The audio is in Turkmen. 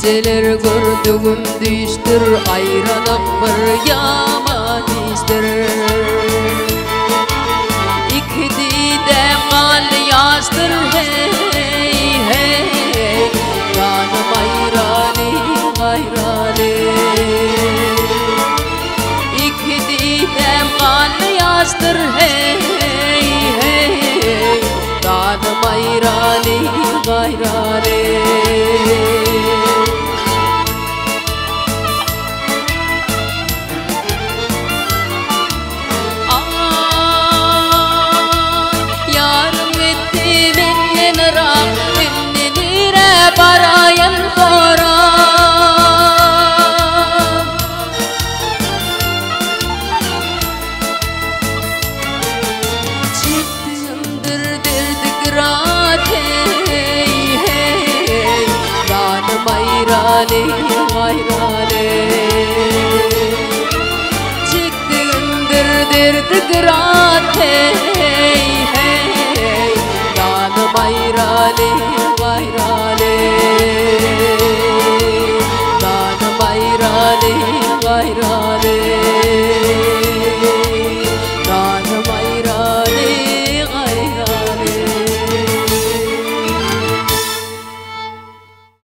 Gijeler gördügüm düýşdür, Aýralyk bir ýaman işdir. Iki didäm ganly ýaşdyr, heý, heý, Janym aýraly, gaýraly. Iki didäm ganly ýaşdyr, heý, heý, Janym aýraly, gaýraly. Aý, ýarym gitdi menden yrak, Indi nirä baraýyn sorap. Çekdigimdir derdi gyrat, heý, heý, Janym aýraly, aýraly. Çekdigimdir derdi gyrat, heý, heý, Janym aýraly, gaýraly. Janym aýraly, gaýraly.